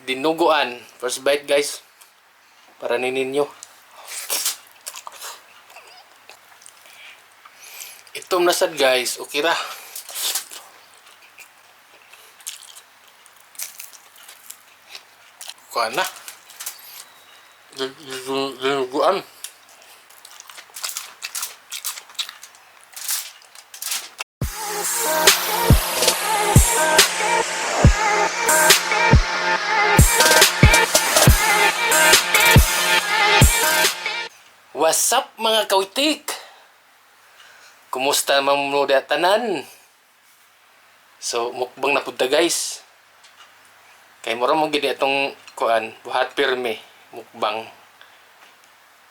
Dinuguan. First bite, guys. Para ni ninyo. Itom na sad, guys. Okay ra. Kuha na. Dinuguan. What's up, mga kautik? Kumusta man mo tanan? So mukbang na pud ta, guys. Kay mura mo gid atong kuan, buhat pirmi mukbang.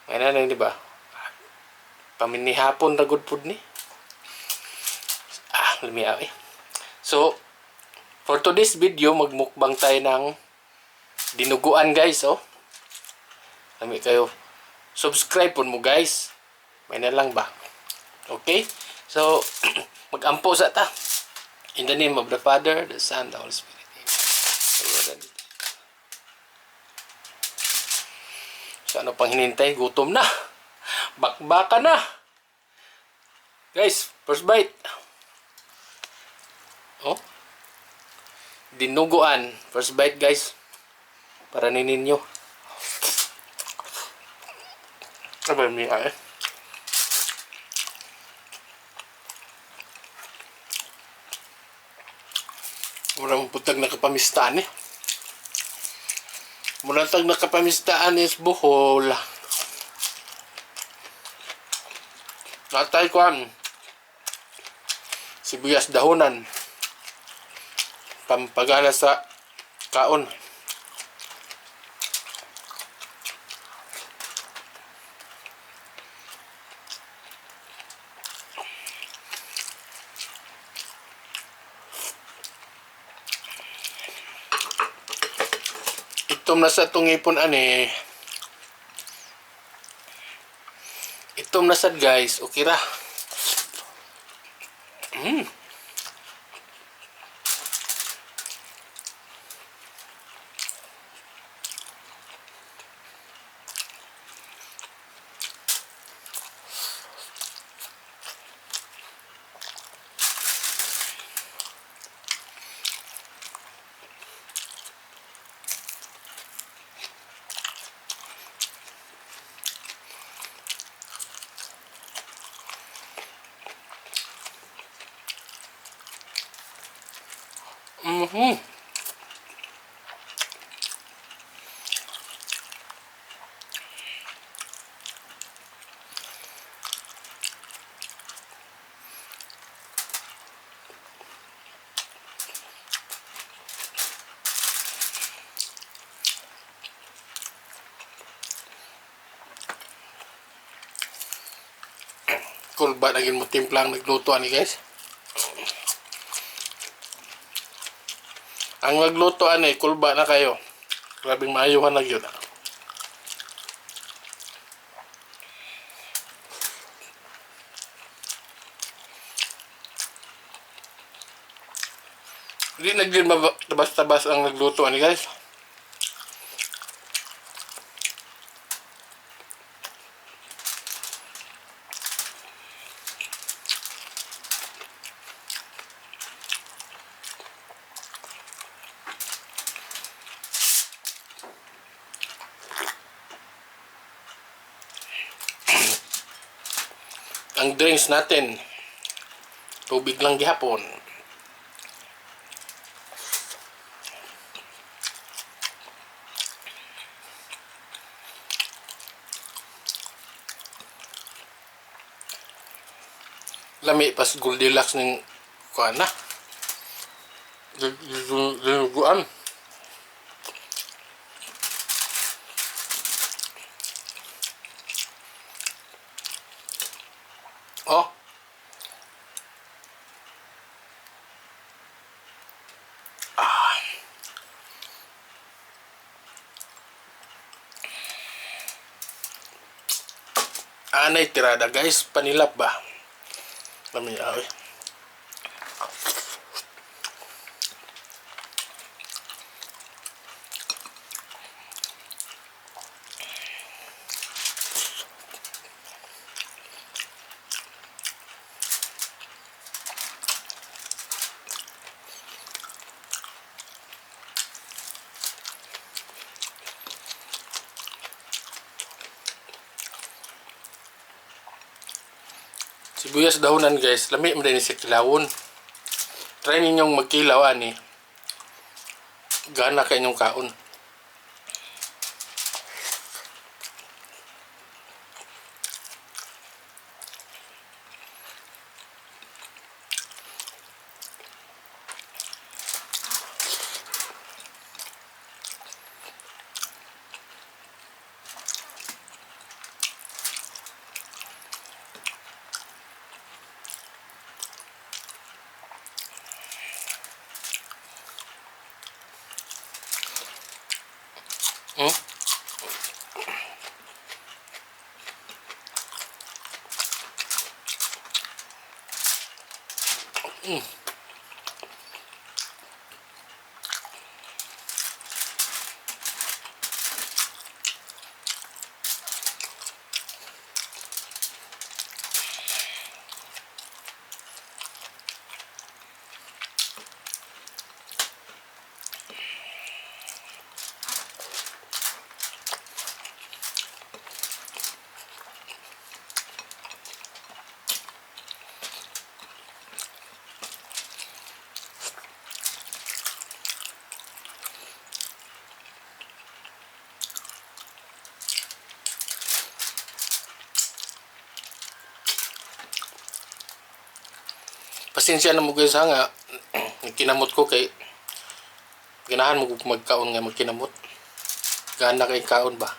Ngayon na, di ba? Paminihapon ra gud pud ni. Ah, lumiyaw eh. So, for today's video, magmukbang tayo ng dinuguan, guys, oh. Lami kayo. Subscribe po mo, guys. May na lang ba? Okay? So, magampo sa ta. In the name of the Father, the Son, the Holy Spirit. Amen. So, ano pang hinintay? Gutom na. Bakbaka na. Guys, first bite. Oh. Dinuguan. First bite, guys. Para ni ninyo. Abay, mi ay. Mura mo putag nakapamistaan eh. Mura tag nakapamistaan is Bohol. Natay kuan. Sibuyas dahonan. Pampagana sa kaon. Itom na sa tungipon ani. Itom na sad, guys. Okay ra. Kulba na mo timpla ang nagluto ani, guys. Ang nagluto ani, kulba na kayo. Grabing maayuhan na yun. Hindi na din tabas-tabas ang nagluto ani, guys. Ang drinks natin, tubig lang gihapon. Lami pas Goldilocks ning kuan na. Dinuguan. Oh. Ah. Anay tirada, guys, panilap ba? Lami ay. Sibuyas dahonan, guys, lami man din sa kilawon. Try ninyong magkilaw ani. Gana kay inyong kaon. Pasensya na mo, guys, ha, nga nagkinamot ko kay ganahan mo magkaon nga magkinamot. Gana kay kaon ba?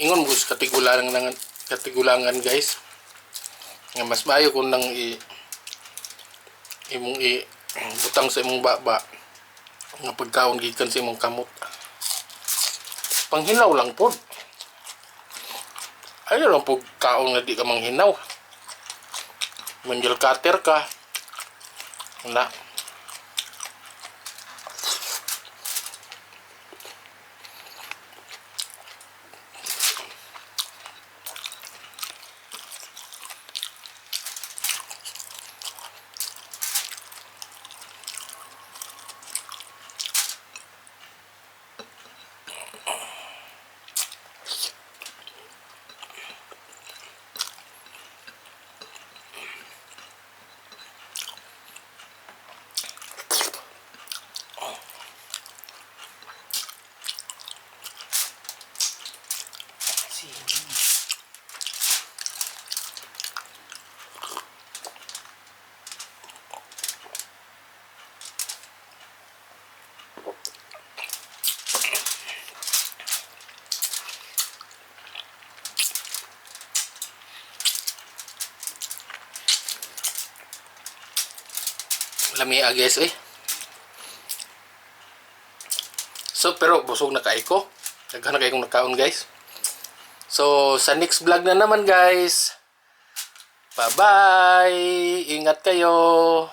Ingon mo sa katigulangan katigulangan, guys, nga mas maayo kung nang i imong i butang sa imong baba nga pagkaon gikan sa imong kamot, panghinaw lang pod. Ayaw lang pod kaon nga di ka manghinaw, manjal cutter ka na. Sino? Lami, guys, eh. So pero busog na kay ko. Daghan na kay kong nakaon, guys. So sa next vlog na naman, guys. Bye bye, ingat kayo.